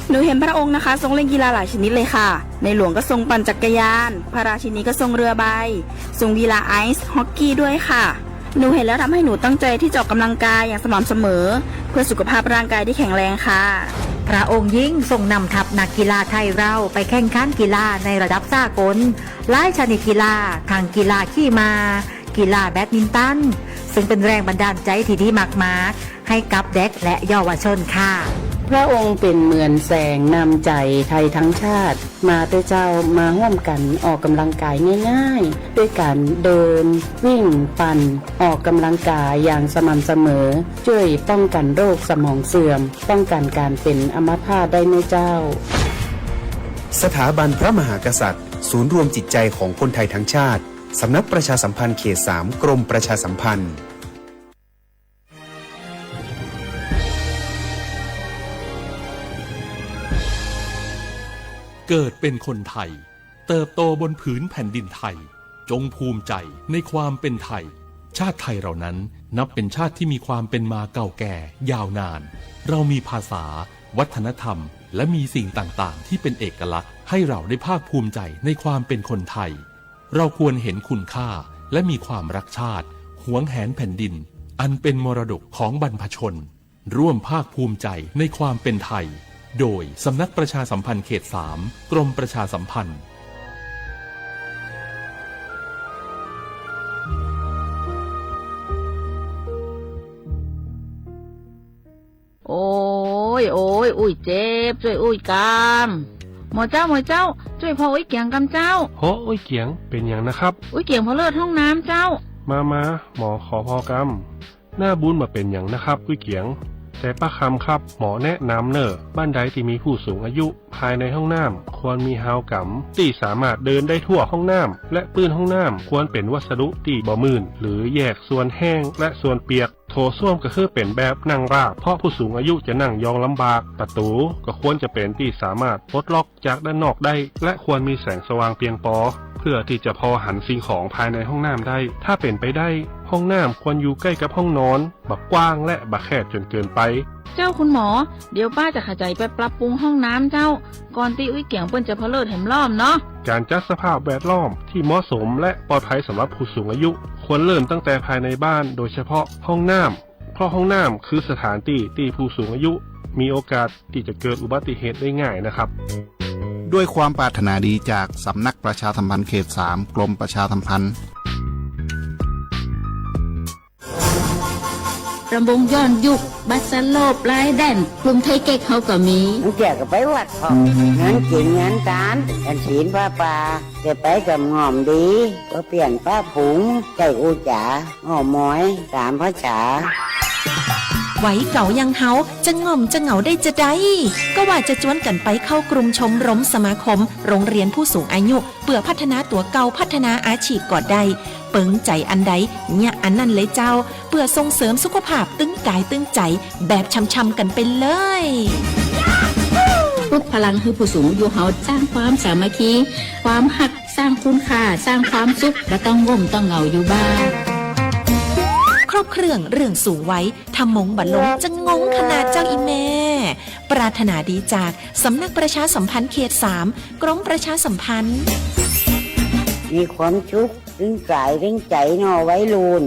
หนูเห็นพระองค์นะคะทรงเล่นกีฬาหลายชนิดเลยค่ะ ในหลวงก็ทรงปั่นจักรยาน พระราชินีก็ทรงเรือใบ ทรงกีฬาไอซ์ฮอกกี้ด้วยค่ะ หนูเห็นแล้วทำให้หนูตั้งใจที่จะออกกำลังกายอย่างสม่ำเสมอ เพื่อสุขภาพร่างกายที่แข็งแรงค่ะ พระองค์ยิ่งทรงนำทัพนักกีฬาไทยเราไปแข่งขันกีฬาในระดับสากล หลายชนิดกีฬา ทั้งกีฬาขี่ม้า กีฬาแบดมินตัน ซึ่งเป็นแรงบันดาลใจที่ดีมากๆ ให้กับเด็กและเยาวชนค่ะ พระองค์เป็นเหมือนแสงนำใจไทยทั้งชาติ มาเถอะเจ้า มาร่วมกันออกกำลังกายง่ายๆ ด้วยการเดิน วิ่ง ปั่น ออกกำลังกายอย่างสม่ำเสมอ ช่วยป้องกันโรคสมองเสื่อม ป้องกันการเป็นอัมพาตได้นะเจ้า สถาบันพระมหากษัตริย์ ศูนย์รวมจิตใจของคนไทยทั้งชาติ สำนักประชาสัมพันธ์เขตสาม กรมประชาสัมพันธ์ เกิดเป็นคนไทย เติบโตบนผืนแผ่นดินไทย จงภูมิใจในความเป็นไทย ชาติไทยเรานั้นนับเป็นชาติที่มีความเป็นมาเก่าแก่ยาวนาน เรามีภาษา วัฒนธรรม และมีสิ่งต่างๆ ที่เป็นเอกลักษณ์ ให้เราได้ภาคภูมิใจในความเป็นคนไทย เราควรเห็นคุณค่า และมีความรักชาติ หวงแหนแผ่นดิน อันเป็นมรดกของบรรพชน ร่วมภาคภูมิใจในความเป็นไทย โดยสำนักประชาสัมพันธ์เขตสาม กรมประชาสัมพันธ์ โอ้ย โอ้ย อุ้ยเจ็บ ช่วยอุ้ยกำ หมอเจ้า หมอเจ้า ช่วยพ่ออุ้ยเกียงกำเจ้า โห อุ้ยเกียง เป็นหยังนะครับ อุ้ยเกียงผะเลิดห้องน้ำเจ้า มา มา หมอขอพ่อกำ หน้าบุญบ่เป็นหยังนะครับ อุ้ยเกียง แต่ป้าคำครับ หมอแนะนำเน่อ บ้านใดที่มีผู้สูงอายุ ภายในห้องน้ำควรมีฮาวกำ ที่สามารถเดินได้ทั่วห้องน้ำ และปื้นห้องน้ำควรเป็นวัสดุที่บ่มื่น หรือแยกส่วนแห้งและส่วนเปียก โถส้วมก็คือเป็นแบบนั่งราบ เพราะผู้สูงอายุจะนั่งยองลำบาก ประตูก็ควรจะเป็นที่สามารถปลดล็อกจากด้านนอกได้ และควรมีแสงสว่างเพียงพอ เพื่อที่จะพอหันสิ่งของภายในห้องน้ำได้ ถ้าเป็นไปได้ ห้องน้ำควรอยู่ใกล้กับห้องนอน บ่กว้างและบ่แคบจนเกินไป เจ้าคุณหมอ เดี๋ยวป้าจะขยายไปปรับปรุงห้องน้ำเจ้า ก่อนที่อุ้ยเกียงเปิ้นจะผะเลิดแหมรอบเนาะ การจัดสภาพแวดล้อมที่เหมาะสมและปลอดภัยสำหรับผู้สูงอายุ ควรเริ่มตั้งแต่ภายในบ้าน โดยเฉพาะห้องน้ำ เพราะห้องน้ำคือสถานที่ที่ผู้สูงอายุมีโอกาสที่จะเกิดอุบัติเหตุได้ง่ายนะครับ ด้วยความปรารถนาดีจากสำนักประชาสัมพันธ์เขตสาม กรมประชาสัมพันธ์ รำวงย้อนยุค บัสโลปลายแดน กลุ่มไทเก๊กเฮาก็มี เสียก็ไปวัดพ่อง งานกินงานตาน กันศีลผ้าป่า จะไปกับง่อมดี ก็เปลี่ยนป้าผุง ใส่อู้จ๋า อ้อมอย ตามภาษา วัยเก่าอย่างเฮา จะง่อมจะเหงาได้จะใด ก็ว่าจะจวนกันไปเข้ากลุ่มชมรมสมาคม โรงเรียนผู้สูงอายุ เปื่อพัฒนาตั๋วเก่า พัฒนาอาชีพก็ได้ เปิงใจ๋อันใด เยียะอันนั้นเลยเจ้า เปื่อส่งเสริมสุขภาพตึงกายตึงใจ๋ แบบช่ำๆ กันไปเลย ปลุกพลังให้ผู้สูงอายุเฮา สร้างความสามัคคี ความฮัก สร้างคุณค่า สร้างความสุข บ่ต้องง่มต้องเหงาอยู่บ้าน ครบเครื่องเรื่องสูงวัย ถ้ามงบ่ลงจะงงขนาดเจ้าอีแม่ ปรารถนาดีจากสำนักประชาสัมพันธ์เขตสาม กรมประชาสัมพันธ์ มีความสุข ตึงกายตึงใจ๋เนาะวัยรุ่น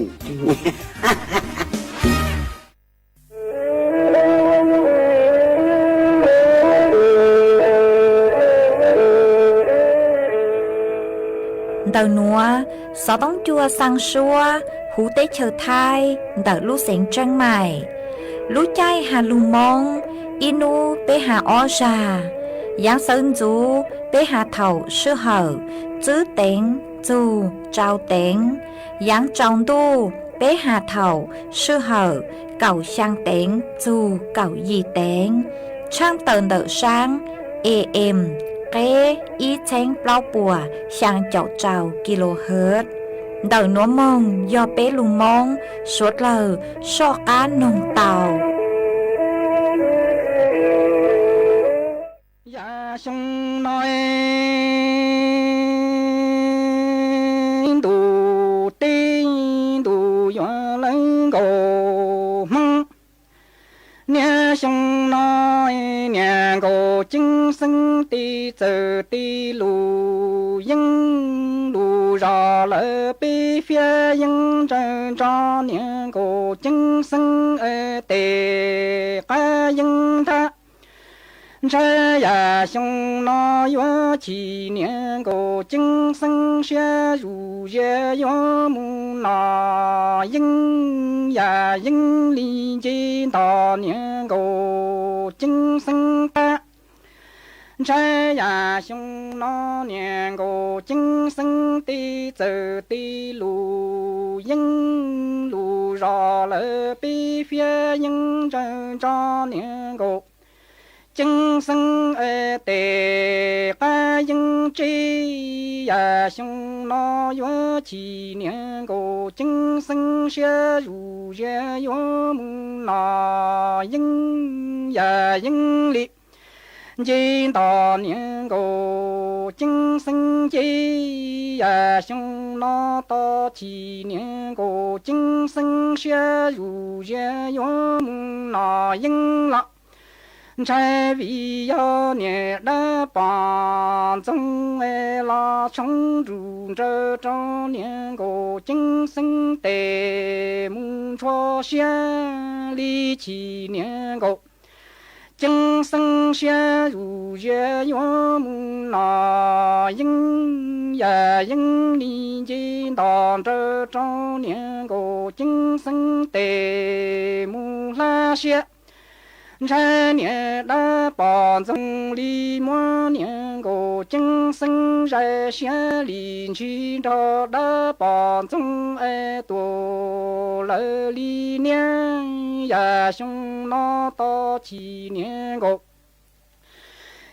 Ntawm nuav, xov toob cua xaa suab huv teb chaws Thaib ntawm lub xeev Tseeb Maim. Lub caij has lug Moob, ib nub peb has ob zag. Yaav sawv ntxuv peb has thaum sij hawm tswb teev txug tsau teev. Yaav tsaus ntuj peb has thaum sij hawm kaum xyaa teev txug kaum yim teev. Tshaaj tawm ntawm saab A M qeb ib txheeb plaub puas xyaa caum rau kilohertz. Ntawm nuav moog yog peb lug Moob suav dlawg soj qaab noog tau. Yaav xyoo no, ntuj teb ntuj yuav lawv nkaus Hmoob. Niaj xyoo no, niaj nkaus ceeb xeeb tib txawm tib lus yeeb lus zos lawm peb fiab yeeb ntsaws ntso niam nkaus ceeb xeeb tes qab yeeb nthab. Ntshai yam xyoo no yuav chim niam nkaus ceeb xeeb siab zus ziab yuav mus no yeeb yam yeeb li nce nto niam nkaus ceeb xeeb tag. Ntshai yam xyoo no niam nkaus ceeb xeeb tib txawm tib lus yeeb lus zos lawm peb fiab yeeb ntsaws ntso niam nkaus ceeb xeeb tes qab yeeb tseb. Yam xyoo no yuav chim niam nkaus ceeb xeeb siab zus ziab yuav mus no yeeb yam yeeb li nce nto niam nkaus ceeb xeeb nce. Yam xyoo no tau chim niam nkaus ceeb xeeb siab zus ziab yuav mus no yeeb los. Ntshai vim yog niam dab pom ntxoog los tshoob zus nraws rau niam nkaus ceeb xeeb tes mus ntshua siab li chim niam nkaus ceeb xeeb siab zus ziab yuav mus no yeeb yam yeeb li nce nto nraws rau niam nkaus ceeb xeeb tes mus hlab siab. Ntshai niam dab pom ntxoog li muab niam nkaus ceeb xeeb zais siab li ntshis nrog dab pom ntxoog es tuam lawv li niam. Yam xyoo no tau chim niam nkaus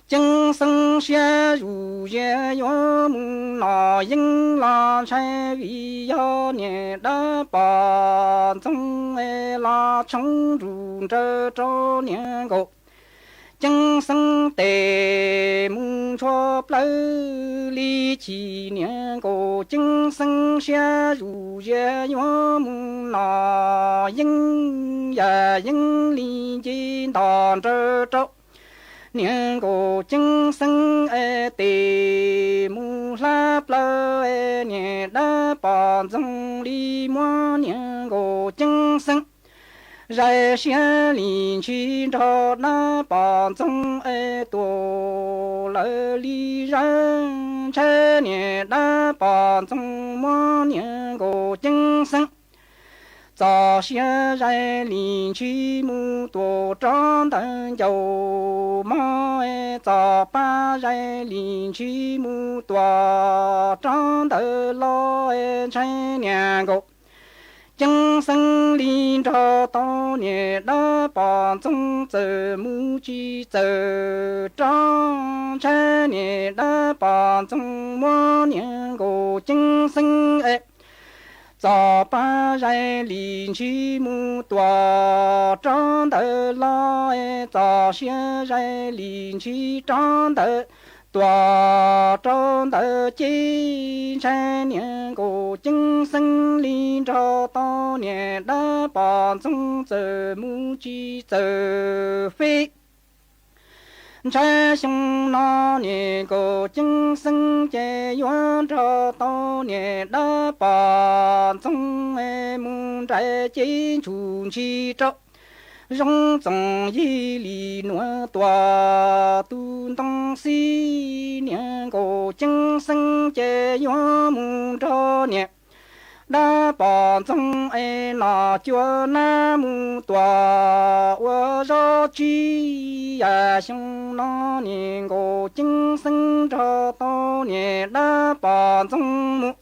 ceeb xeeb siab zus ziab yuav mus no yeeb los ntshai vim yog niam dab pom ntxoog es los tshoob zus nraws rau niam nkaus ceeb xeeb tes mus ntshua plawv li chim niam nkaus ceeb xeeb siab zus ziab yuav mus no yeeb yam yeeb li nce nto nraws rau niam nkaus ceeb xeeb es tes mus hlab plawv es niam dab pom ntxoog li muab niam nkaus ceeb xeeb zais siab li ntshis nrog dab pom ntxoog es tuam lawv li zawv. Ntshai niam dab pom ntxoog muab niam nkaus ceeb xeeb txoj sia zais li ntshis mus tuam rov ntawm ncauj mog es txoj pa zais li ntshis mus tuam rov ntawm los es ntshai niam nkaus ceeb xeeb li nrog tau niam dab pom ntxoog txawm mus tsis txawm rov. Ntshai niam dab pom ntxoog muab niam nkaus ceeb xeeb es txoj pa zais li ntshis mus tuam rov ntawm los es txoj sia zais li ntshis rov ntawm tuam rov ntawm ces ntshai niam nkaus ceeb xeeb li nrog tau niam dab pom ntxoog txawm mus tsis txawm fej. Ntshai xyoo no niam nkaus ceeb xeeb ces yuav nrog tau niam dab pom ntxoog mus nraim ces ntshum ntshis rau zoo txoos yig li nuav tuam tus ntoo xib. Niam nkaus ceeb xeeb ces yuav mus nrog niam dab pom ntxoog es nom cuav nab mus tuam ua zog tsi. Yam xyoo no niam nkaus ceeb xeeb nrog tau niam dab pom ntxoog mus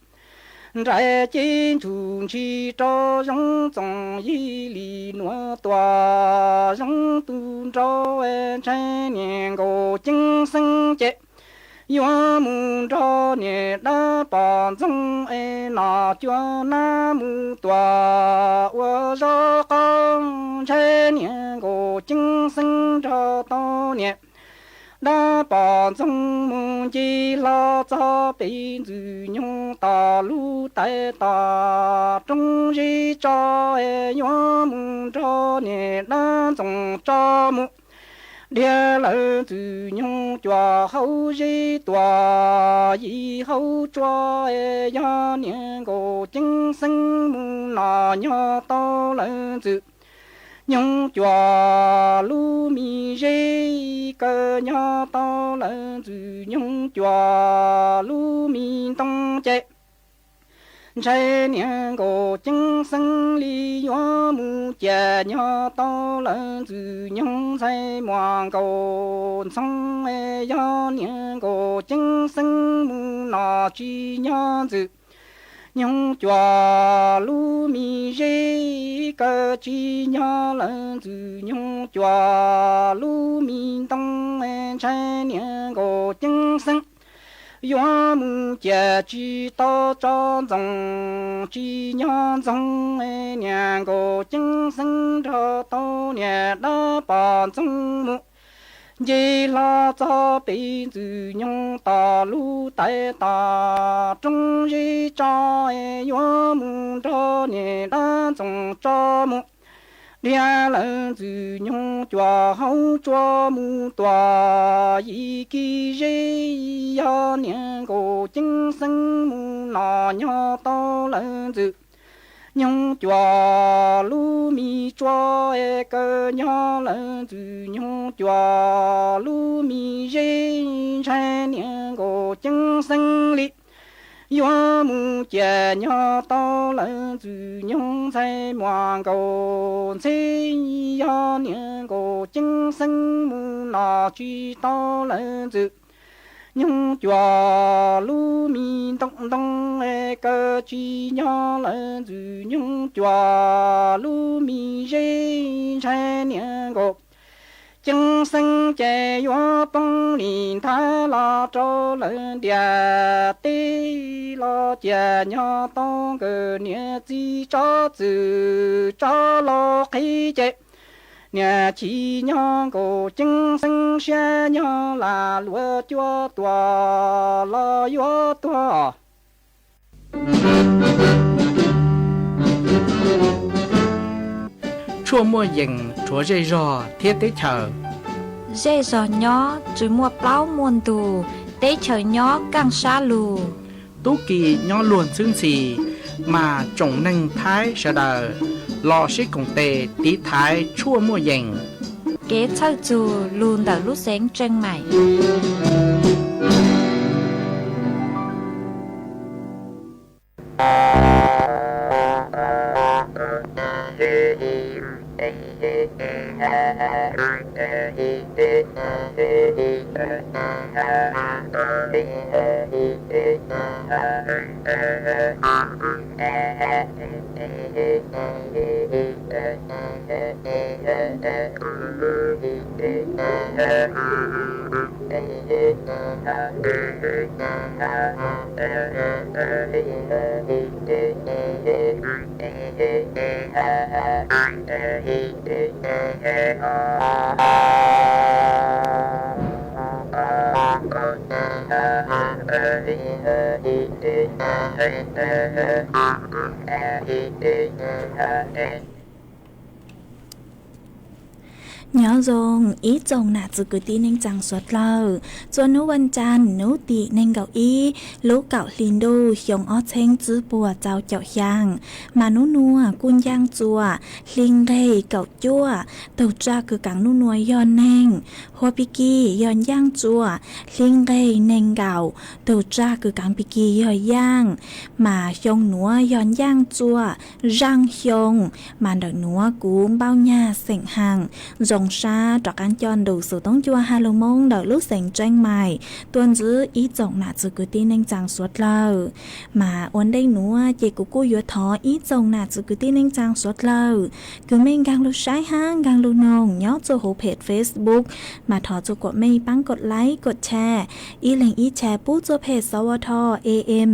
nraim ces ntshum ntshis rau zoo txoos yig li nuav tuam zoo tu nrau. Ntshai niam nkaus ceeb xeeb ces yuav mus nrog niam dab pom ntxoog es nom cuav nab mus tuam ua zog qaug. Ntshai niam nkaus ceeb xeeb nrog tau niam dab pom ntxoog mus nce hlo txog pem ntxwg nyoog tom lub tais tom roob zeb tso es yuav mus nrog niam dab ntxoog tso mus Dhia lawv ntxwg nyoog cuam hauv zeb tuam yim hauv tsua, yog niag nkaus ceeb xeeb mus nom nyob tau lawv ntxwg nyoog cuam lub me zeb, kaw nyob tau lawv ntxwg nyoog cuam lub me ntoo ces ntshai niag nkaus ceeb xeeb li yuav mus ciam nyob tau lawv ntxwg nyoog ntxhais muam nkaus ntxhoo. Yog niag nkaus ceeb xeeb mus nom tsis nyob ntxwg nyoog cuam lub me zeb, kaw tsis nyob lawv ntxwg nyoog cuam lub me ntoo, ntshai niag nkaus ceeb xeeb yuav mus ciam tsis tau tso ntxoov tsis nyob ntxoov. Niag nkaus ceeb xeeb nrog tau niag dab pom ntxoov mus nce hlo txog pem ntxwg nyoog tom lub tais tom roob zeb tso, yuav mus nrog niag dab ntxoov tso mus dhia lawv ntxwg nyoog cuam hauv tsua mus tuam yim kis zeb. Yog niag nkaus ceeb xeeb mus nom nyob tau lawv ntxwg nyoog cuam lub me tsua, kaw nyob lawv ntxwg nyoog cuam lub me zeb, ntshai niag nkaus ceeb xeeb li yuav mus ciam nyob tau lawv ntxwg nyoog ntxhais muam nkaus ntxheb. Yog niag nkaus ceeb xeeb mus nom tsis tau lawv ntxwg nyoog cuam lub me ntoo ntoo, kaw tsis nyob lawv ntxwg nyoog cuam lub me zeb, ntshai niag nkaus ceeb xeeb ces yuav poob li nthav los rau lawv ntiaj teb los ciam nyob tau nkawd niag txiv tsob txwm tsob laus qhib ces niag chim nyob nkaus ceeb xeeb siab nyob lam luag cuab tuam los yuav tuag. Tshuaj muaj yees rhuav zej zog thiab teb chaws. Zej zog nyob tsis muaj plaub muaj ntug, teb chaws nyob kaaj sab lug. Tub ki nyob luag ntxhwb ntxhi, mas tsoom neeg Thaib sawv daws los sib koom tes tiv thaiv tshuaj muaj yees. Kev txhawj txug lug ntawm lub xeev Tseej Maim. Nyob zoo ib tsoom nam txiv kwv tij neej tsaa suav dlawg, txhua nub vas caas nub tim neeg nkaum ib, lub kaum hli ntuj xyoo ob txheeb tsib puas rau caum xyaa, mas nub nuav kuj ncaaj txuas hli nqeg kaum cuaj. Tug tsaj kws kaav nub nuav yog neeg, hua pig kig yog ncaaj txuas hli nqeg neeg nkaum. Tug tsaj kws kaav pig kig yog yaaj, mas xyoo nuav yog ncaaj txuas zaaj xyoo. Mas ntawm nuav kuv Npaub Nyag xeem Haas zoo sab rov qaab coj ntu xov tooj cua has lug Moob ntawm lub xeev Tseej Maim tuaj ntsib ib tsoom nam txiv kwv tij neej tsaa suav dlawg. Mas ua ntej nuav ces kuv kuj yuav thov ib tsoom nam txiv kwv tij neej tsaa suav dlawg, kws mej nkaag lug saib hab nkaag lug noog nyob txug huv phem Facebook, mas thov txug kuas mej paab kod like kod share, ib leeg ib share pub txug phem sov ua tho am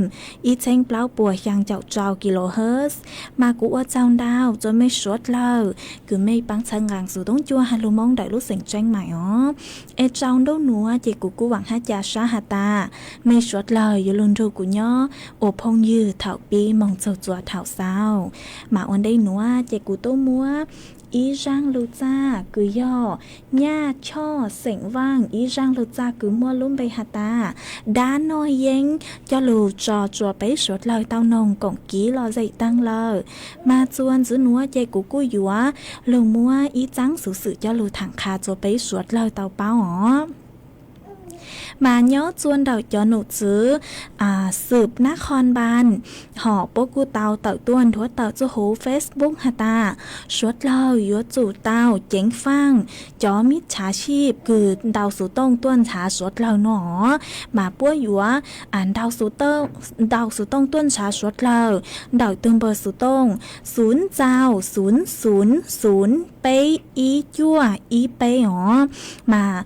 ib txheeb plaub puas xyaa caum rau kilohertz. Mas kuv ua tsaug ntau txug mej suav dlawg, kws mej paab txhawb nqaa xov tooj cua has lug Moob ntawm lub xeev Tseej Maim os. Es tsau ntuj nuav ces kuv kuj vaam hab ca sab has tas, mej suav dlawg yuav lug nrug kuv nyob ua phooj ywg thaum pib moog txug txuas thaum xaus. Mas ua ntej nuav ces kuv tub muab ib zaaj lug txaj kws yog nyaj choj xeem vaaj ib zaaj lug txaj kws muaj lub npe has tas dab noj yeeb coj lug tso tsua peb suav dlawg tau noog koom kiv lom zem taag lawm. Mas txuas ntxiv nuav ces kuv kuj yuav lug muab ib txaab xuv xwm coj lug thaam qha tsua peb suav dlawg tau paub os. Mas nyob tsua ntawm cov num txwv xwm nab qho npas hom puab kuj tau tawm tuaj nthuav tawm txuj huv Facebook has tas suav dlawg yuav tsum tau ceev faaj cov mib txhav sib kws ntau xuv tooj tuaj ntshav suav dlawg no. Mas puab yuav ntau xuv tooj tuaj ntshav suav dlawg ntawm tug npawb xuv tooj xum tsau xum xum xum peb ib cuaj ib peb os. Mas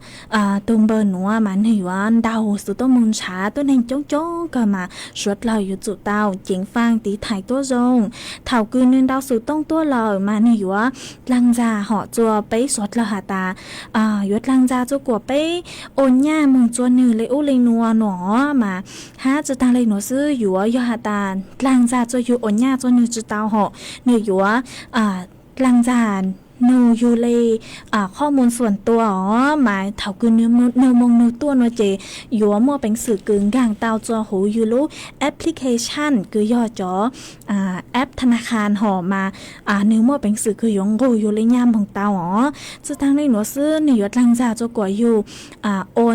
tug npawb nuav mas nwg yuav ntau xuv tooj moog ntshav tuab neeg coob coob kawg mas suav dlawg yuav tsum tau ceev faaj tiv thaiv tuab zoo. Thaum kws nwg ntau xuv tooj tuaj lawm mas nwg yuav dlaag ntxag hom tsua peb suav dlawg has tas yuav dlaag ntxag tsua kuas peb ua nyaj moog tsua nwg le ub le nuav no. Mas hab tsi taag le nuav xwb yuav yog has tas dlaag ntxag tsua yug ua nyaj tsua nwg tsi tau hom nwg yuav dlaag ntxag nug yug le qhov moog xuam tua os. Mas thaum kws nug moog nug tuaj nuav ces yuav muaj peev xwm kws nkaag tau tsua huv yug lub application kws yog cov app tha na kha hom mas nwg muaj peev xwm kws yuav nqug yug le nyaj moog tau os. Tsi taag le nuav xwb nwg yuav dlaag ntxag tsua kuas yug ua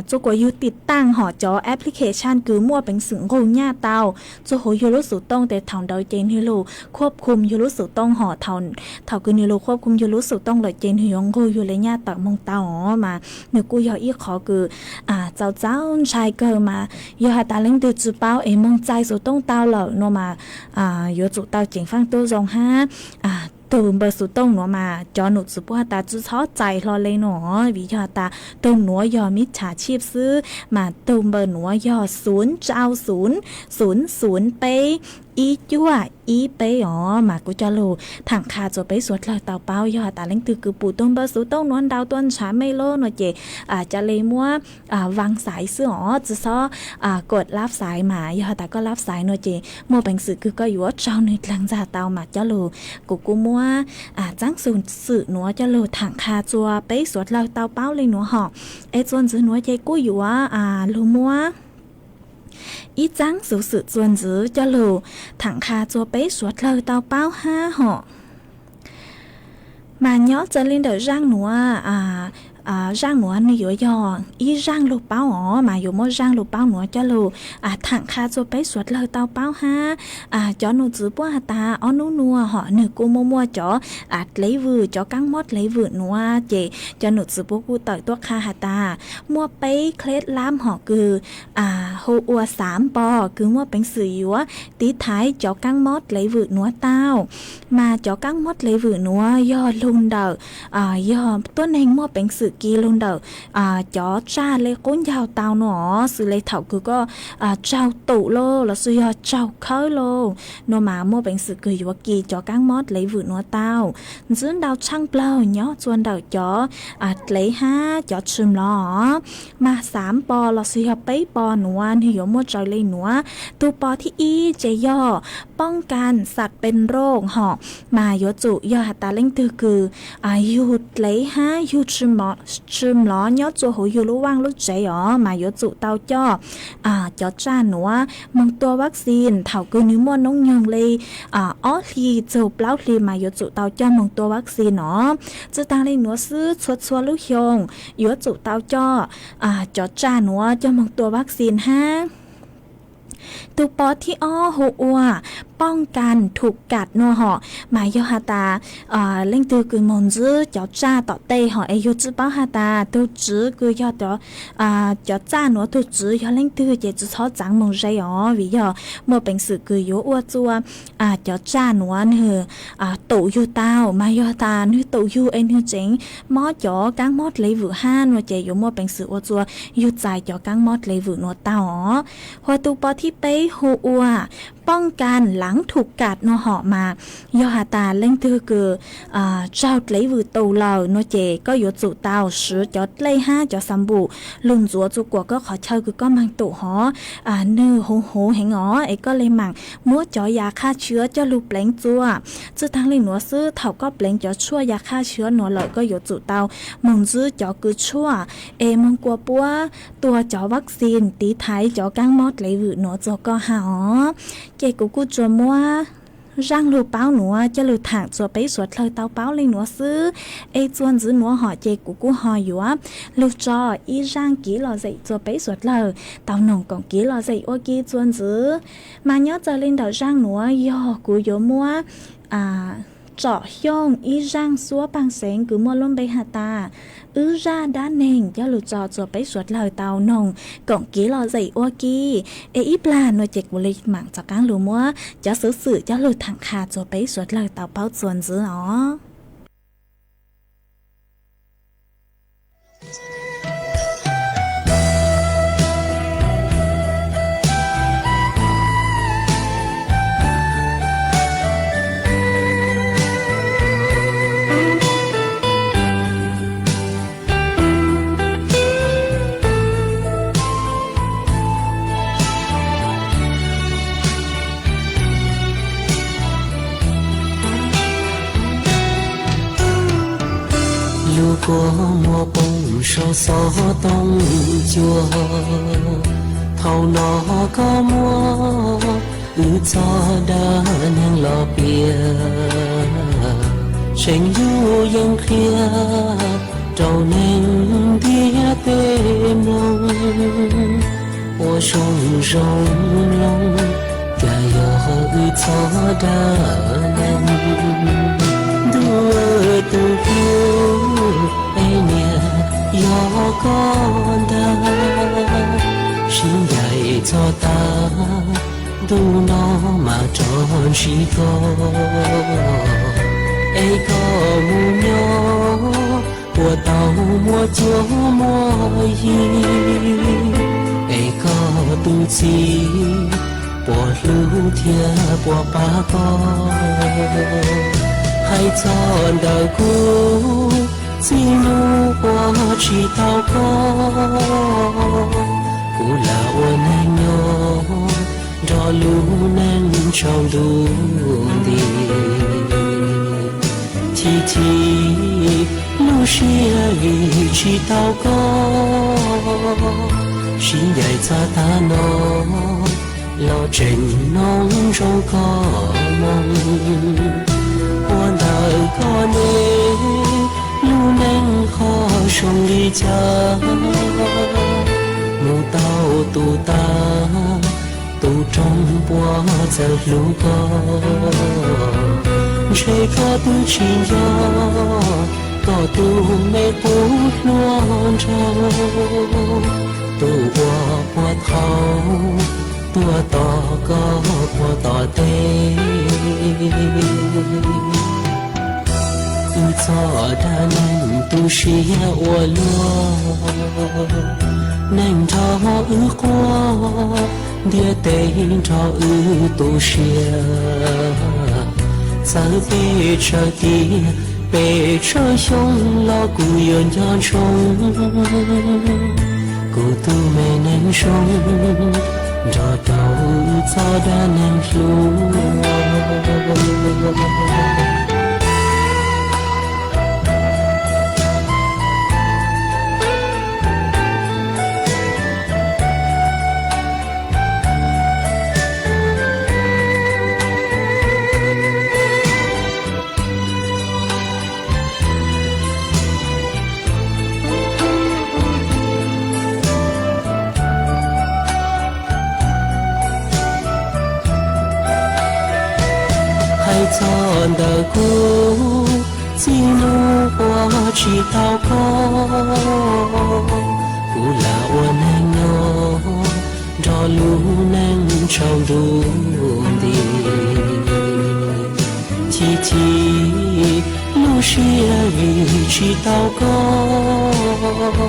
tsua kuas yug tiv taaj hom cov application kws muaj peev xwm nqug nyaj tau tsua huv yug lub xuv tooj tes thaum ntawd ces nwg lug khuab khum yug lub xuv tooj hom thaum kws nwg lug khuab khum yug lub xuv tooj lawm ces nwg yuav nqug yug le nyaj tawm moog tau os. Mas nwg kuj yog ib qhov kws txaus txaus ntshai kawg mas yog has tas leej twg tsi paub es moog txais xuv tooj tau lawm no mas yuav tsum tau ceev faaj tuab zoo hab tug npawb xuv tooj nuav mas cov num txwv puab has tas tsi txhob txais hlo le no vim yog has tas tug nuav yog mib txhav chib xwb. Mas tug npawb nuav yog xum tsau xum xum xum peb ib cuaj ib peb os. Mas kuv coj lug thaam qha tsua peb suav dlawg tau paub yog has tas leej twg kws pum tug npawb xuv tooj nuav ntau tuaj ntshav mej lub no ces ca le muab vaaj xaiv xwb os tsi txhob kuas lab xaiv mas yog has tas koj lab xaiv no ces muaj peev xwm kws koj yuav raug nwg dlaag ntxag tau mas coj lug kuv kuj muab txaab xuv xwm nuav coj lug thaam qha tsua peb suav dlawg tau paub le nuav hom. Es tsua ntxiv nuav ces kuj yuav lug muab ib txaab xuv xwm tsua ntxiv coj lug thaam qha tsua peb suav dlawg tau paub hab hom. Mas nyob txawv le ntawm zaaj nuav, zaaj nuav nwg yuav yog ib zaaj lug paub os mas yuav muab zaaj lug paub nuav coj lug thaam qha tsua peb suav dlawg tau paub hab. Cov num txwv puab has tas ob nub nuav hom nwg kuj muaj muaj cov dlev vwm cov kaab mob dlev vwm nuav ces cov num txwv puab kuj tawm tuaj qha has tas muaj peb khleb lab hom kws hu ua xaav pos kws muaj peev xwm yuav tiv thaiv cov kaab mob dlev vwm nuav tau. Mas cov kaab mob dlev vwm nuav yog lug ntawm yog tuab neeg muaj peev xwm kis lug ntawm cov tsaj le qub ncaug tau no xws le thaum kws koj tsaug tum lauj lossis yog tsaug khawb lauj no mas muaj peev xwm kws yuav kis cov kaab mob dlev vwm nuav tau. Ntxiv ntau tshaaj plawg nyob tsua ntawm cov dlev hab cov tshwm los. Mas xaav pos lossis yog peb pos nuav nwg yuav muaj tsawv le nuav. Tug pos thib ib ces yog poob kas xav pes rooj hom mas yuav tsum yog has tas leej twg kws yug dlev hab yug tshwm los nyob tsua huv yug lub vaaj lub tsev os mas yuav tsum tau coj cov tsaj nuav moog tua vaccine thaum kws nwg muaj noob nyoog le ob hli txug plaub hli mas yuav tsum tau coj moog tua vaccine no. Tsi taag le nuav xwb txhua txhua lub xyoo yuav tsum tau coj cov tsaj nuav coj moog tua vaccine hab. Tug pos thib ob hu ua poob kas thum kas no hom mas yog has tas leej twg kws moog ntsib cov tsaj tom tej hom es yug tsi paub has tas tug tswv kws yog cov tsaj nuav tug tswv yog leej twg ces tsi txhob txaav moog ze os vim yog muaj peev xwm kws yuav ua tsua cov tsaj nuav nwg tum yug tau mas yog tas nwg tum yug es nwg tseev mob cov kaab mob dlev vwm hab no ces yuav muaj peev xwm ua tsua yug txais cov kaab mob dlev vwm nuav tau os. Hua tug pos thib peb hu ua poob kas Aav thum kam no hom mas yog has tas leej twg kws tsaug dlev vwm tus lawm no ces koj yuav tsum tau swv cov dlej hab cov xab npum lug ntxuav txua kuas koj qhov chaw kws koj maag tum hov nwg huv huv heev os, es koj le maam muab cov ya qhaj tshiab coj lug pleev txua. Tsi taag le nuav xwb, thaum koj pleev cov tshuaj ya qhaj tshiab nuav lawm koj yuav tsum tau moog ntsib cov kws tshuaj es moog kua puab tua cov vaccine tiv thaiv cov kaab mob dlev vwm nuav txug koj hab os. Ces kuv kuj tsuas muab zaaj lug paub nuav coj lug thaam txua peb suav dlawg tau paub le nuav xwb. Es txuas ntxiv nuav hom ces kuv kuj ho yuav lug tso ib zaaj kiv lom zem txua peb suav dlawg tau noog koom kiv lom zem ua ke txuas ntxiv. Mas nyob txawm le ntawm zaaj nuav yog kuv yuav muab tsom xyooj ib zaaj xuab paag xeev kws muaj lub npe has tas wb zaj dab neeg coj lug tso txua peb suav dlawg tau noog koom kiv lom zem ua ke. Es ib plag nuav ces kuv le maam rov qaab lug muab cov xuv xwm coj lug thaam qha txua peb suav dlawg tau paub txuas ntxiv os. Lub kua muag poob saum xov tooj cua, thaum no koj muab wb txoj dab neeg los piav, tseem yug yeeb qhia rau neeg ntiaj teb mloog. Ua zoo zoo mloog, cas yog wb txoj dab neeg. Ntuj, tus hlub, es niam yog koj ntag, sib ncaim txog tag, ntuj no mas rov ntsib koj, es koj mus nyob puas tau muaj cuab muaj yig, es koj tus txiv puas hlub thiab puas pab koj. Hais txog ntawm kuv, txij nub ua tsis tau koj, kuv lam ua neeg nyob nrog lub neej tsaus ntuj nti. Chim chim lub siab vim tsis tau koj, sib ncaim txog tag no los tseem noog zoo koj moog. Ua ntawm koj ne, lub neej ho zoo li cas, mus tau tus tag, tus roog puas txawm hlub koj. Ntshe koj twb tsis nco koj tus me qub hluas nraug, tus uas puag thaum tuaj tos koj puag tom teb. Wb txoj dab neeg tu siab ua luaj, neeg nrog wb quaj, ntiaj teb nrog wb tu siab. Txawm peb tsawg tiam, peb tsawg xyoo los kuv yuav nco ntsoov kuv tus me neeg zoo, nrog rau wb txoj dab neeg hlub. Hais txog ntawm kuv, txij nub ua tsis tau koj, kuv lam ua neeg nyob nrog lub neej tsaus ntuj nti. Chim chim lub siab vim tsis tau koj,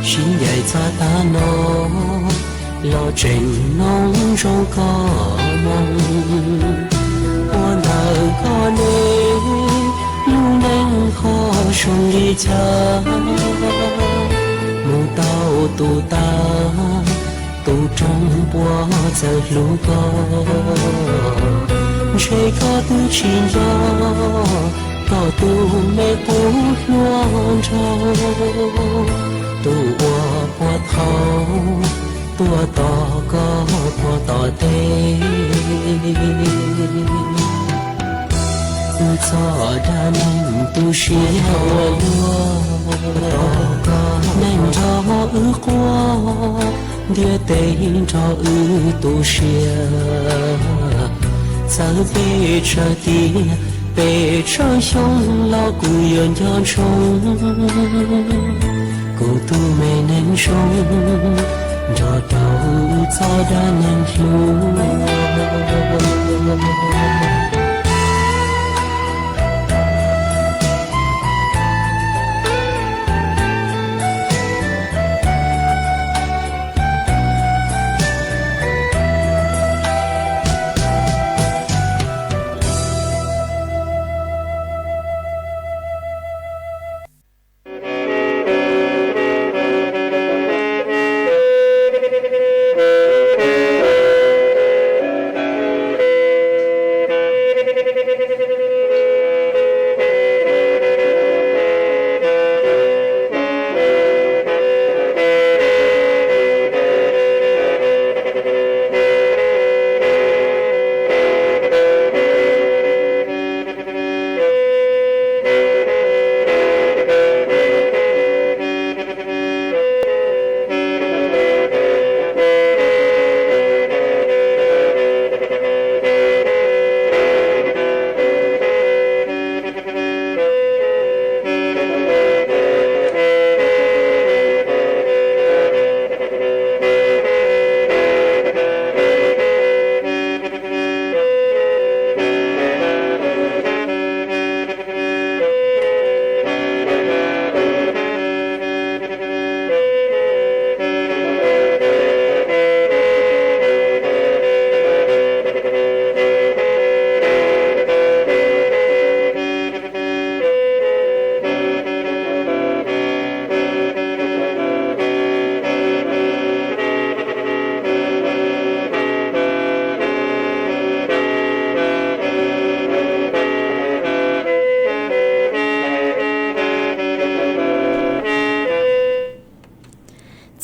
sib ncaim txog tag no los tseem noog zoo koj moog. Koj ne, lub neej ho zoo li cas, mus tau tus tas, tus roog puas txawj hlub koj? Ntshe koj twb tsis nco koj tus me qub hluas nraug, tus uas puag thaum tuaj tos koj puag tom teb. Wb txoj dab neeg tu siab ua luaj, neeg nrog wb quaj, ntiaj teb nrog wb tu siab. Txawm pes tsawg tiam, pes tsawg xyoo los kuv yuav nco ntsoov kuv tus me neeg zoo, nrog rau wb txoj dab neeg hlub.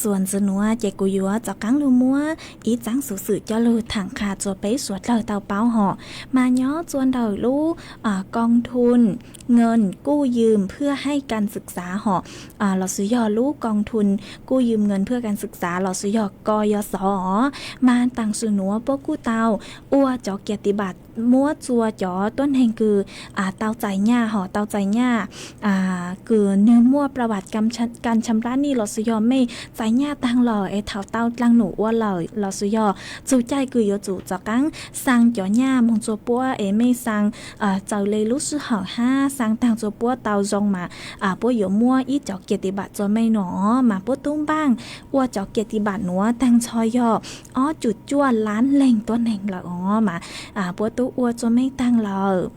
Txuas ntxiv nuav ces kuv yuav rov qaab lug muab ib txaab xuv xwm coj lug thaam qha rua peb suav dlawg tau paub hom. Mas nyob rua ntawm lub กองทุนเงินกู้ยืมเพื่อให้การศึกษา hom, los sis yog lub กองทุนกู้ยืมเงินเพื่อการศึกษา los sis yog กยศ os, mas taam sim nuav puab kuj tau ua cov เกียรติบัตร muab rua cov tuab neeg kws tau txais nyaj hom, tau txais nyaj kws nwg muaj ประวัติการชำระหนี้ los sis yog mej txais nyaj taag lawm es thaum tau dlaag num ua lawm los sis yog txug caij kws yuav tsum rov qaab xaa cov nyaj moog rua puab es mej xaa txaws le lub sij hawm hab xaa taag rua puab tau zoo mas puab yuav muab ib cov เกียรติบัตร rua mej no. Mas puab tub npaaj ua cov เกียรติบัตร nuav taag nrho yog ob cum cuaj lab leeg tuab neeg lawm os, mas puab tub ua rua mej taag lawm.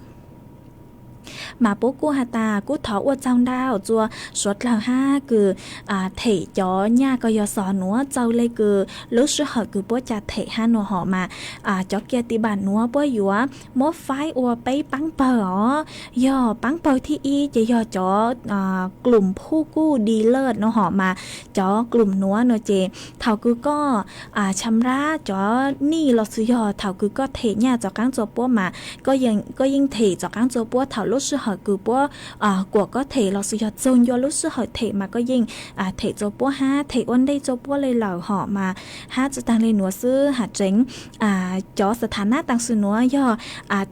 Mas puab kuj has tas kuj thov ua tsaug ntau rua suav dlawg hab kws them cov nyaj กยศ nuav txaws le kws lub sij hawm kws puab ca them hab no hom. Mas cov เกียรติบัตร nuav puab yuav muab faib ua peb paab pawg os. Yog paab pawg thib ib ces yog cov กลุ่มผู้กู้ดีเลิศ no hom. Mas cov กลุ่ม nuav no ces thaum kws koj ชำระ cov หนี้ los sis yog thaum kws koj them nyaj rov qaab rua puab mas koj yeej them rov qaab rua puab thaum lub sij hawm kws puab kuam koj them los sis yog txug ncua lub sij hawm them mas koj yeej them rua puab hab them ua ntej rua puab le lawm hom. Mas hab tsi taag le nuav xwb, has tseev cov สถานะ taam sim nuav yog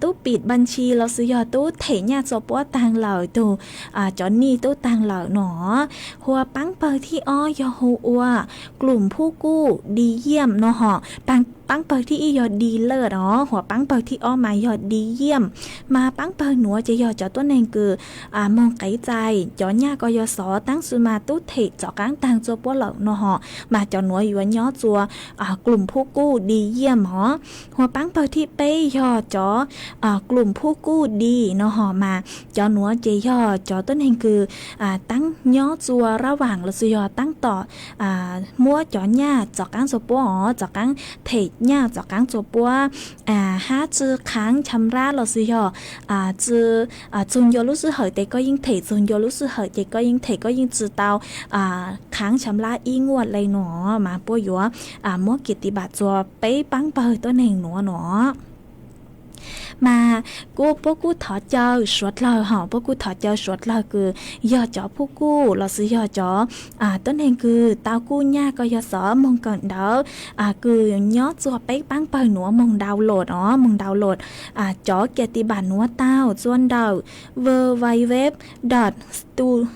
tub ปิดบัญชี los sis yog tub them nyaj rua puab taag lawm tug, cov หนี้ tub taag lawm no. Hu ua paab pawg thib ob yog hu ua กลุ่มผู้กู้ดีเยี่ยม no hom. Paab Paab pawg thib ib yog đi lượt os, huas paab pawg thib ob mas yog đi yiêm. Mas paab pawg nuav ces yog cov tuab neeg kws moog qev txais cov nyaj koj yog xov, tab sis mas tub them tov qaab taag txua puab lawm no hos, mas cov nuav yuav nyob txua klum phub kuj đi yiêm hos. Huas paab pawg thib peb yog cov klum phub kuj đi no hos, mas cov nuav ces yog cov tuab neeg kws taab nyob txua rab vaam lossis yog taab tom muab cov nyaj tov qaab txua puab os, tov qaab them nyaj tov qaab txua puab, hab tsi khaav cham lab lossis yog tsi txug ncua lub sij hawm tes koj yeej them txug ncua lub sij hawm ces koj yeej them, koj yeej tsi tau khaav cham lab ib nguaj le no, mas puab yuav muab kiav tiv npam txua peb paab pawg tuab neeg nuav no. Mas kuj puab kuj thov caw suav dlawg hos, puab kuj thov caw suav dlawg kws yog cov phub kuj lossis yog cov tuab neeg kws tau kuj nyaj koj yog xov moog kawm ntawv kws nyob txua peb paab pawg nuav moog download os, moog download cov kiav tiv npam nuav tau txua ntawm www dot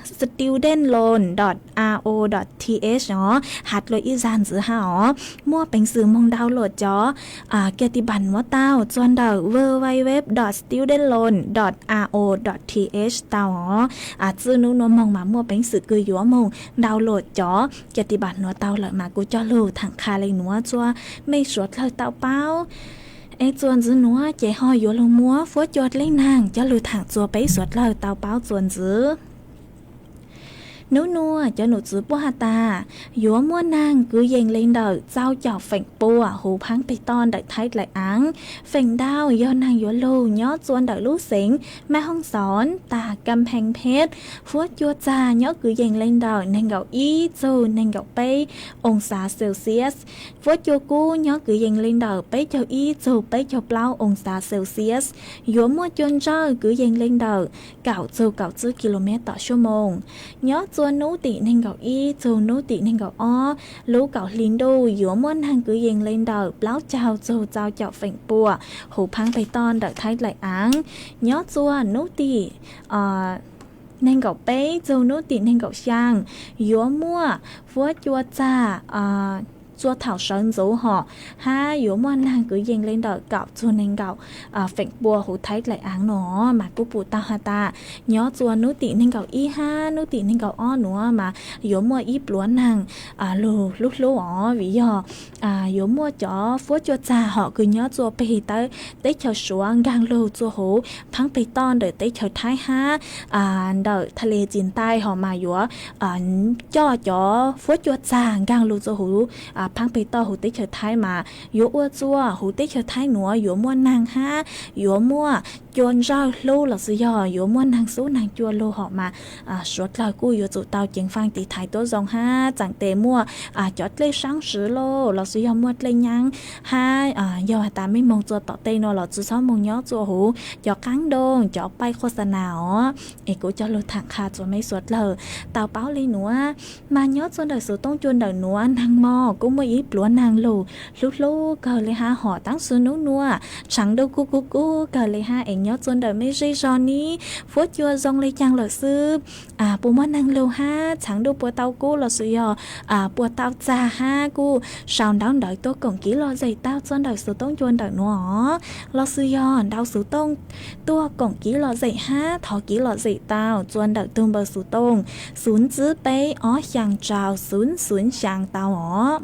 studentloan dot ao dot th os, has dlua ib zag ntxiv hab os. Muaj peev xwm moog download cov kiav tiv npam nuav tau txua ntawm www dot studentloan dot ao dot th tau os. Txij nub nuav moog mas muaj peev xwm kws yuav moog download cov kiav tiv npam nuav tau lawm, mas kuv coj lug thaam qha le nuav txua mej suav dlawg tau paub. Es txuas ntxiv nuav ces ho yuav lug muab fuab cua dleb naag coj lug thaam txua peb suav dlawg tau paub txuas ntxiv. Nub nuav cov num txwv puab has tas yuav muaj naag kwv yees le ntawm txaus caum feem pua huv phaab peg toj ntawm Thaib dlaim aav. Feem ntau yog naag yuav lug nyob txua ntawm lub xeev Maj Hoob Xov tas Kam Pheej Phej. Fuab cua txag nyob kwv yees le ntawm neeg nkaum ib txug neeg nkaum peb oo xav Celsius. Fuab cua kub nyob kwv yees le ntawm peb caug ib txug peb caug plaub oo xav Celsius. Yuav muaj cua ntsawj kwv yees le ntawm kaum txug kaum tsib kilomev tom suab moos. Nyob txua nub tim neeg nkaum ib txug nub tim neeg nkaum ob lub kaum hli ntuj yuav muaj naag kwv yees le ntawm plaub caug txug txaus caum feem pua huv phaab peg toj ntawm Thaib dlaim aav. Nyob txua nub tim neeg nkaum peb txug nub tim neeg nkaum xyaa yuav muaj fuab cua txag txua thaum sawv ntxuv hos, hab yuav muaj naag kwv yees le ntawm kaum txug neeg nkaum feem pua huv Thaib dlaim aav no. Mas kuj pum tau has tas nyob txua nub tim neeg nkaum ib hab nub tim neeg nkaum ob nuav mas yuav muaj ib pluav naag lug hlub hlub os, vim yog yuav muaj cov fuab cua txag hom kws nyob txua peg teb chaws Suav nkaag lug txua huv phaab peg toj ntawm teb chaws Thaib hab ntawm tha le Tsis Ntais hos mas yuav coj cov fuab cua txag nkaag lug txua huv phaab peg toj huv teb chaws Thaib mas yuav ua txua huv teb chaws Thaib nuav yuav muaj naag hab yuav muaj cua ntsawj hlub lossis yog yuav muaj naag xub naag cua lug hom mas suav dlawg kuj yuav tsum tau ceev faj tiv thaiv tuab zoo hab txaam tes muaj cov dlej saab swv lauj lossis yog muaj dlej nyaab hab yog has tas mej moog txua tom tej no los tsi xob moog nyob txua huv cov qaab ntooj cov paij qhuaj xa nas os. Es kuv coj lug thaam qha txua mej suav dlawg tau paub le nuav, mas nyob txua ntawm xuv tooj cua ntawm nuav naag mog kuj muaj ib pluav naag lug hlub hlub kawg le hab hom, tab sis nub nuav tshav ntuj kuj kub kub kawg le hab. Es nyob txua ntawm mej zej zog nib fuab cua zoo le caag lawm xwb, puas muaj naag lug hab tshav ntuj puas tau kub lossis yog puas tau txag hab kuj sau ntaub ntawv tuaj koom kev lom zem tau txua ntawm xuv tooj cua ntawm nuav os, lossis yog ntaus xuv tooj tuaj koom kev lom zem hab thov kev lom zem tau txua ntawm tug npawb xuv tooj xuv tsib peb ob xyaa rau xuv xuv xyaa tau os.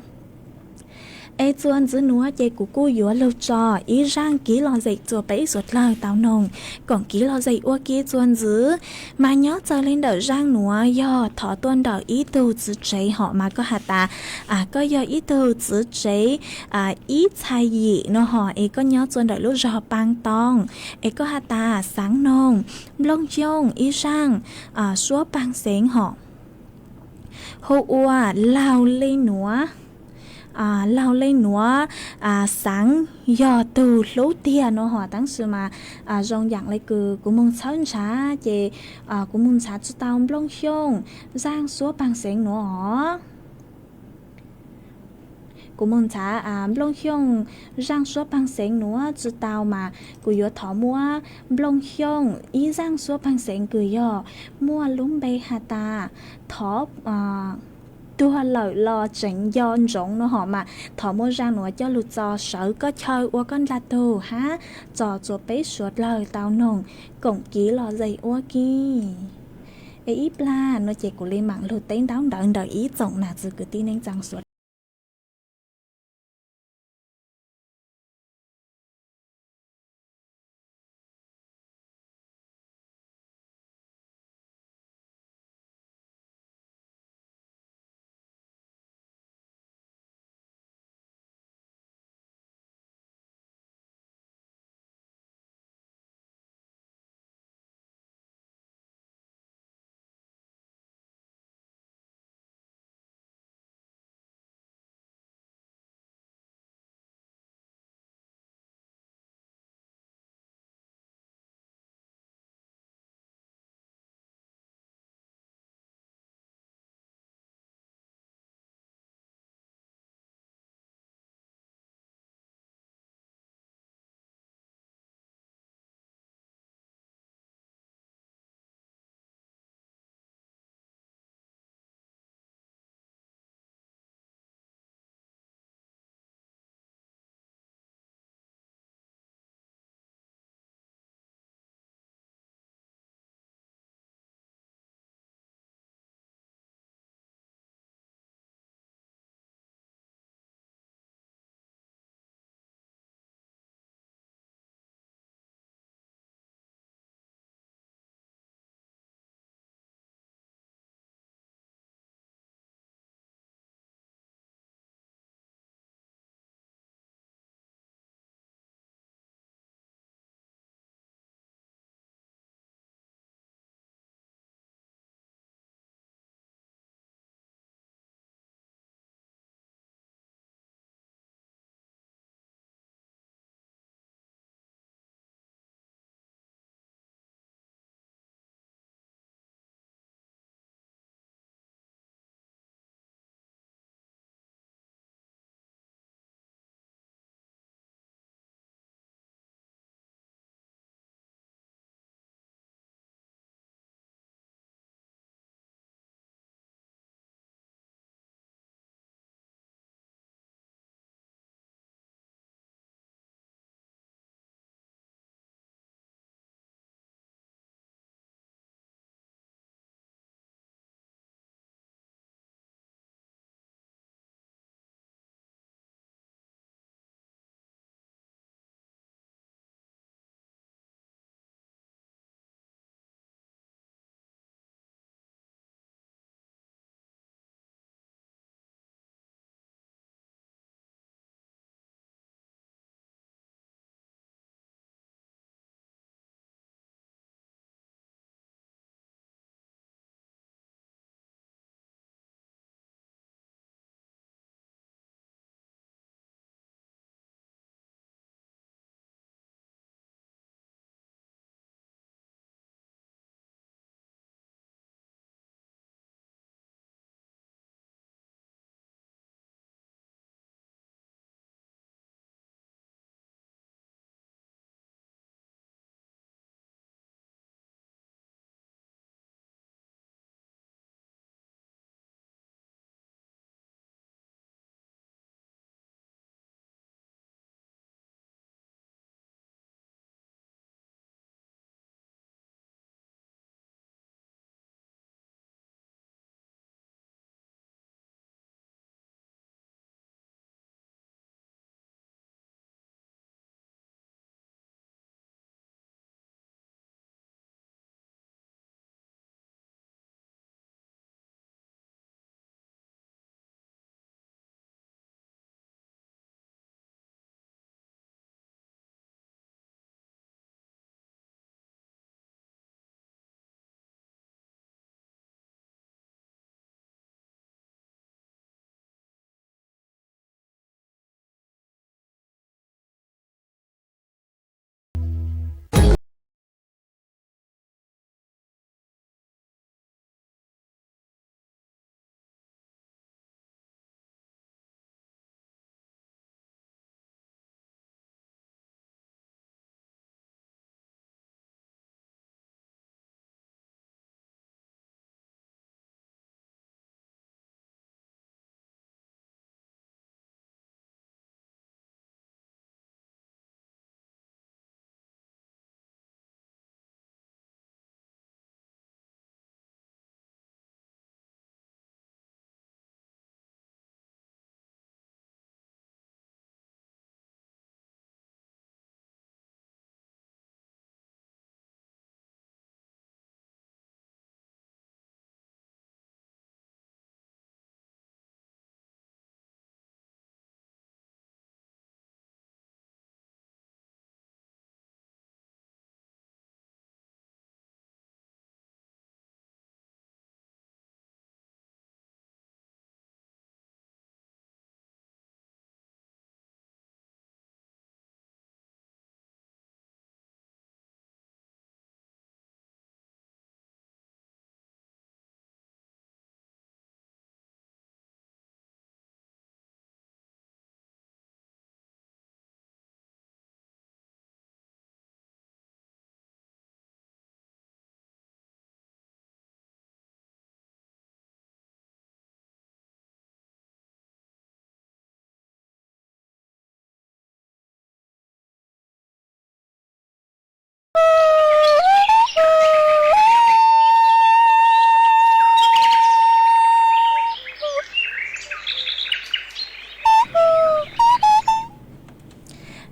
Es txua ntxiv nuav ces kuv kuj yuav lug tso ib zaaj kev lom zem txua peb suav dlawg tau noog koom kev lom zem ua ke txua ntxiv. Mas nyob txawv le ntawm zaaj nuav yog thov tuaj ntawm ib tug txiv tsev hom mas koj has tas koj yog ib tug txiv tsev ib txhais yim no hom es koj nyob txua ntawm lub zog Paab Tooj, es koj has tas xaav noog Nplooj Xyooj ib zaaj suab paag xeev hom hu ua Laug Le Nuav. Laug Le Nuav xaav yog tug hlub tiag no hom, tab sis mas zoo yaam le kws kuv moog txhawb ntshav ces kuv moog ntshav tsi tau Nplooj Xyooj zaaj suab paag xeev nuav os. Kuv moog ntshav Nplooj Xyooj zaaj suab paag xeev nuav tsi tau mas kuv yuav thov muab Nplooj Xyooj ib zaaj suab paag xeev kws yog muaj lub npe has tas thov tuag lawm los tseem nco ntsoov no hos mas thov muaj zaj nuav coj lug txo sawv koj chaw ua koj ntaag tug hab tso tsua peb suav dlawg tau noog koom kiv los zes ua ke. Es ib plag no ces kuv le maam lug teb ntaub ntawv ntawm ib tsoom nam txiv kwv tij neej tsaa suav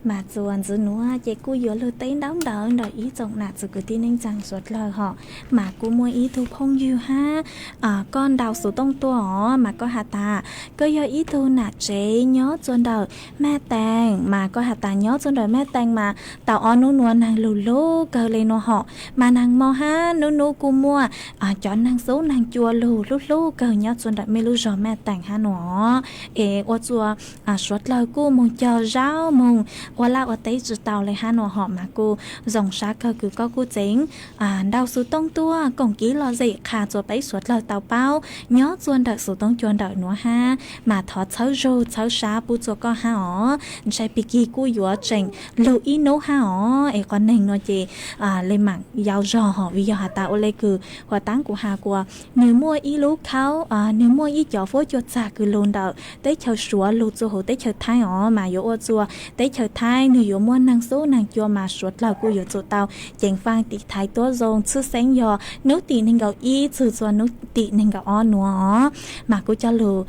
Mas txuas ntxiv nuav ces kuj yuav lug teb ntaub ntawv ntawm ib tsoom nam txiv kwv tij neej tsaa suav dlawg hom. Mas kuj muaj ib tug phooj ywg hab, koj ntaus xuv tooj tuaj os, mas koj has tas koj yog ib tug nam tsev nyob txuas ntawm Maj Tees, mas koj has tas nyob txuas ntawm Maj Tees mas tau ob nub nuav naag lug hlub kawg le nuav hom, mas naag moog hab nub nub kuj muaj cov naag xub naag cua lug hlub hlub kawg nyob txuas ntawm mej lub zog Maj Tees hab nuav. Es ua txuas suav dlawg kuj moog cog zaub moog ua laj ua teb tsi tau le hab nuav hom, mas kuj zoo sab kawg kws koj kuj tseem ntaus xuv tooj tuaj koom kiv lom zem qha txuas peb suav dlawg tau paub nyob txuas ntawm xuv tooj cua ntawm nuav hab, mas thov txhawb zug txhawb sab pub txuas koj hab os. Ntshai pig kig kuj yuav tseem lug ib nub hab os, es qhov neeg nuav ces le maam yau zog hom, vim yog has tas ua le kws huv taab kuv has kuas nwg muaj ib lub khaub, nwg muaj ib cov fuab cua txag kws lug ntawm teb chaws Suav lug txuas huv teb chaws Thaib os, mas yuav ua txuas teb chaws Thaib nwg yuav muaj naag xub naag cua mas suav dlawg kuj yuav tsum tau ceev faaj tiv thaiv tuab zoo tshwj xeeb yog nub tim neeg nkaum ib txug txuas nub tim neeg nkaum ob nuav os. Mas kuj coj lug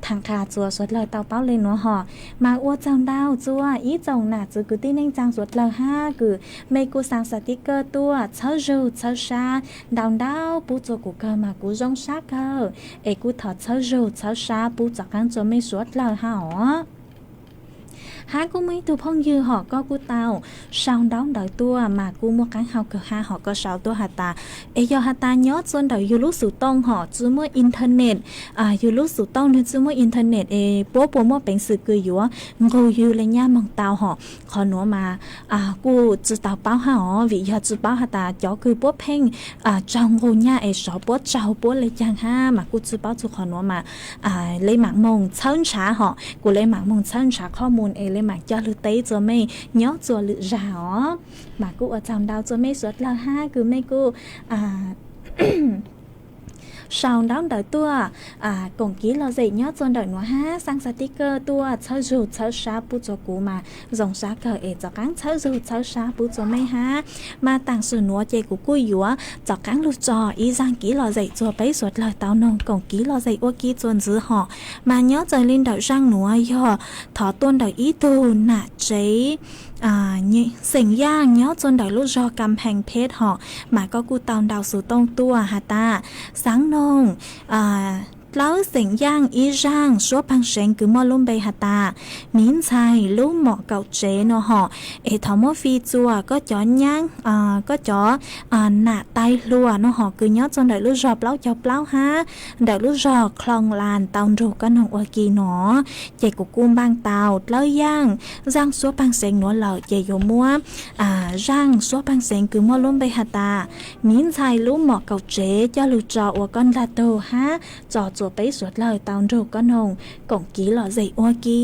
thaam qha txuas suav dlawg tau paub le nuav hom. Mas ua tsaug ntau txuas ib tsoom nam txiv kwv tij neej tsaa suav dlawg hab kws mej kuj xaa xas tib kawj tuaj txhawb zug txhawb sab ntau ntau pub txuas kuv kawg mas kuv zoo sab kawg, es kuj thov txhawb zug txhawb sab pub txuas qaab txuas mej suav dlawg hab os. Hab kuj muaj ib tug phooj ywg hom koj kuj tau sau ntaub ntawv tuaj mas kuj muaj qaab hau kawg hab hom, koj sau tuaj has tas es yog has tas nyob txuas ntawm yug lub xuv tooj hom tsi muaj internet, yug lub xuv tooj nwg tsi muaj internet es puab puas muaj peev xwm kws yuav nqug yug le nyaj moog tau hom. Qhov nuav mas kuj tsi tau paub hab os, vim yog tsi paub has tas cov kws puab pheej tsaug nqug nyaj es sov puab tsaug puab le caag hab, mas kuj tsi paub txug qhov nuav mas le maam moog txhawb nrhav hom, kuv le maam moog txhawb nrhav qhov muag es le maam coj lug teb txuas mej nyob txuas lwm zag os. Mas kuj ua tsaug ntau txuas mej suav dlawg hab kws mej kuj sau ntaub ntawv tuaj koom kiv lom zem nyob txuas ntawm nuav hab xaa xas tib kawj tuaj txhawb zug txhawb sab pub txuas kuv mas zoo sab kawg, es txuas qaab txhawb zug txhawb sab pub txuas mej hab. Mas taam sim nuav ces kuv kuj yuav txuas qaab lug tso ib zaaj kiv lom zem txuas peb suav dlawg tau noog koom kiv lom zem ua ke txuas ntxiv hom. Mas nyob txawm le ntawm zaaj nuav yog thov tuaj ntawm ib tug nam tsev xeem Yaaj nyob txuas ntawm lub zog Kam Pheej Pheej hom, mas koj kuj tau ntaus xuv tooj tuaj has tas xaav noog dlawb xeem Yaaj ib zaaj suab paag seev kws muaj lub npe has tas Miv Ntxhais Lub Mom Kaum Tsev no hom, es thov muab fij txuas koj cov nyaab, koj cov nam tais hluas no hom kws nyob txuas ntawm lub zog plaub caug plaub hab ntawm lub zog Khloos Las tau nrug koj noog ua ke no. Ces kuv kuj npaaj tau dlawb yaaj, zaaj suab paag seev nuav lawm ces yuav muab zaaj suab paag seev kws muaj lub npe has tas Miv Ntxhais Lub Mom Kaum Tsev coj lug tso ua koj ntaag tug hab tso txuas peb suav dlawg tau nrug koj noog koom kiv lom zem ua ke.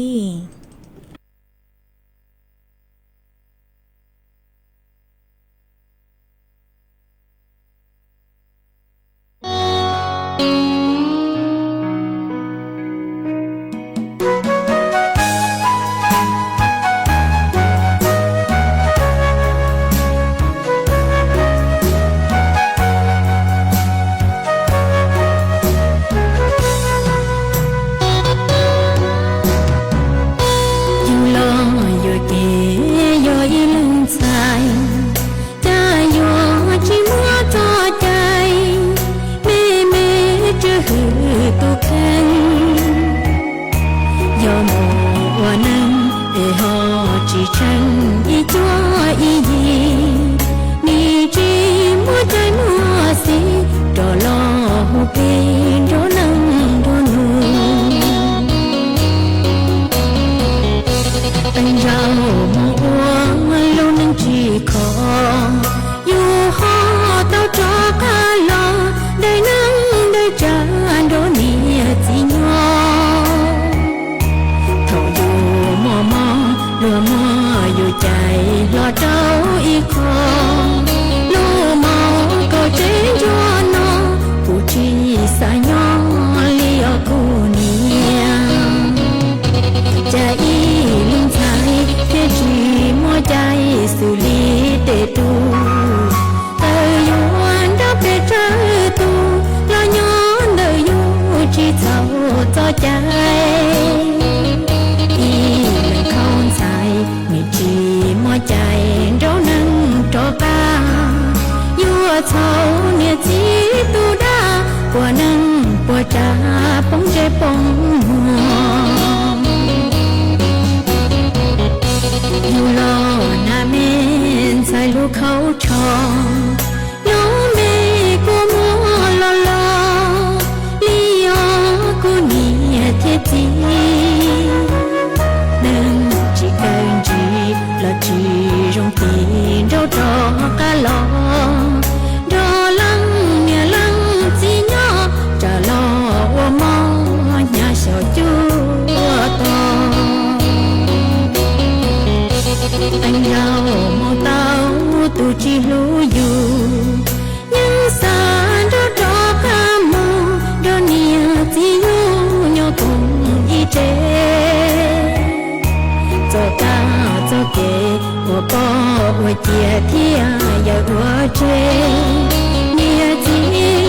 Pog ua ciav thiab yawm ua tseg, niam txiv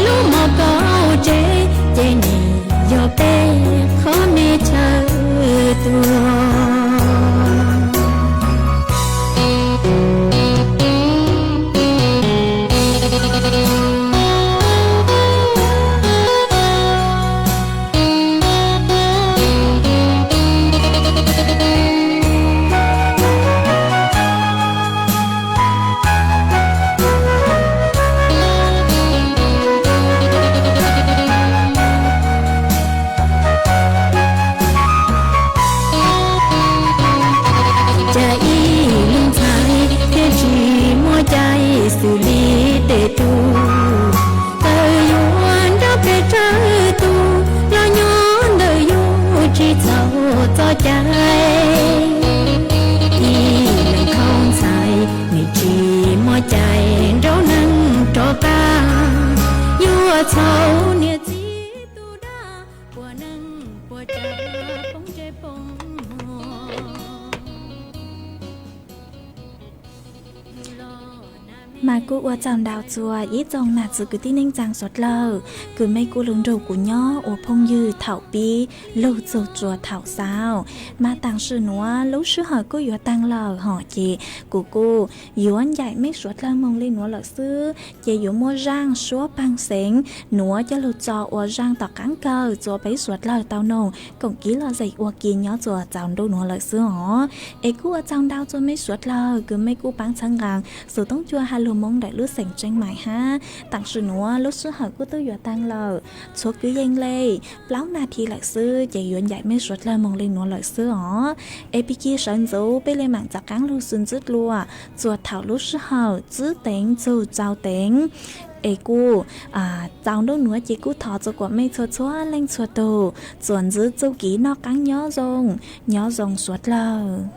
lub mos kaum tsev, ces nim yog peb qhov me chaw tuag. Cas ib leeg ntxhais thiaj tsis muaj cai xws li tej tub, tawm yuav nrog pes tsawg tus los nyob ntawm yus tsis txaus txoj cai. Ib leeg khaub ntxhais nim tsis muaj cai nraug neeg rov qab, yuav txhaum niam txiv tus dab puas neej puas tsav poob ntsej poob muag. Mas kuj ua tsaug ntau txuas ib tsoom nam txiv kwv tij neej tsaa suav dlawg, kws mej kuj lug nrug kuv nyob ua phooj ywg thaum pib lug txug tsua thaum xaus. Mas taam sim nuav lub sij hawm kuj yuav taag lawm hom, ces kuv kuj yuav ncaim mej suav dlawg moog li nuav lawm xwb. Ces yuav muaj zaaj suab paag xeev nuav coj lug tso ua zaaj tom qaab kawg txuas peb suav dlawg tau noog koom kib lom zem ua ke nyob txuas txaus ntuj nuav lawm xwb os. Es kuj ua tsaug ntau txuas mej suav dlawg kws mej kuj paab txhawb nqaa Xuv Toob Cua ha lug Moob ntawm lub xeem Tseeb Maim hab. Taam sim nuav lub sij hawm kuj twb yuav taag lawm, tshuav kwv yees le plaub nas this lawm xwb, ces yuav ncaim mej suav dlawg moog li nuav lawm xwb os. Es pig kig sawv ntxuv peb le maam rov qaab lug xwm ntxwv dlua txuas thaum lub sij hawm tsib teev txug rau teev. Es kuj txaus ntuj nuav ces kuj thov txug kuas mej txhua txhua leej txhua tug txuas ntxwv txuj kev noj qaab nyob zoo, nyob zoo suav dlawg.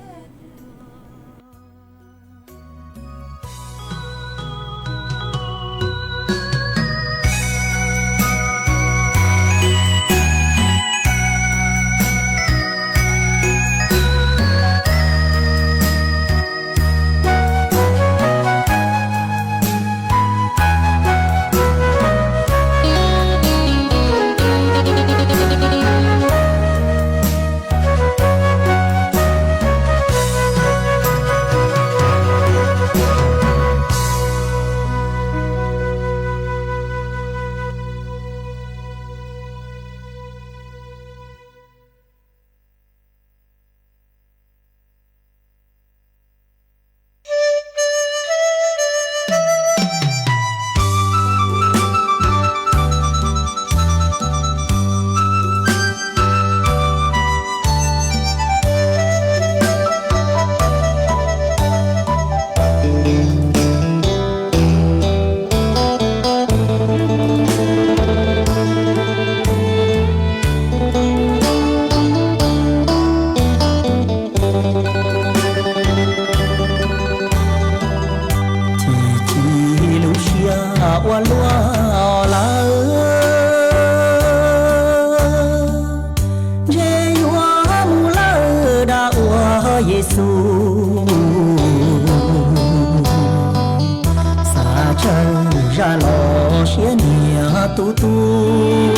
Chim chim lub siab ua luaj lawm, ntshe yuav mus lawm dab ua Yexus. Xav tsawg zaj los siab niam tub tub,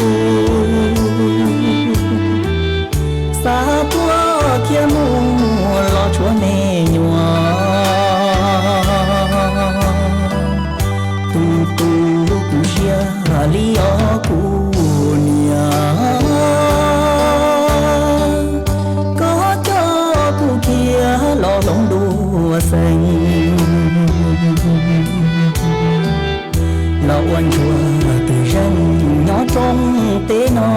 xav tuaj khiav mus los tshuav me nyuam. Tus tu kuv siab li os kuv niam, koj coj kuv khiav los hloov dua xeev, los ua ntsuag twm zeej nyob rooj teb no.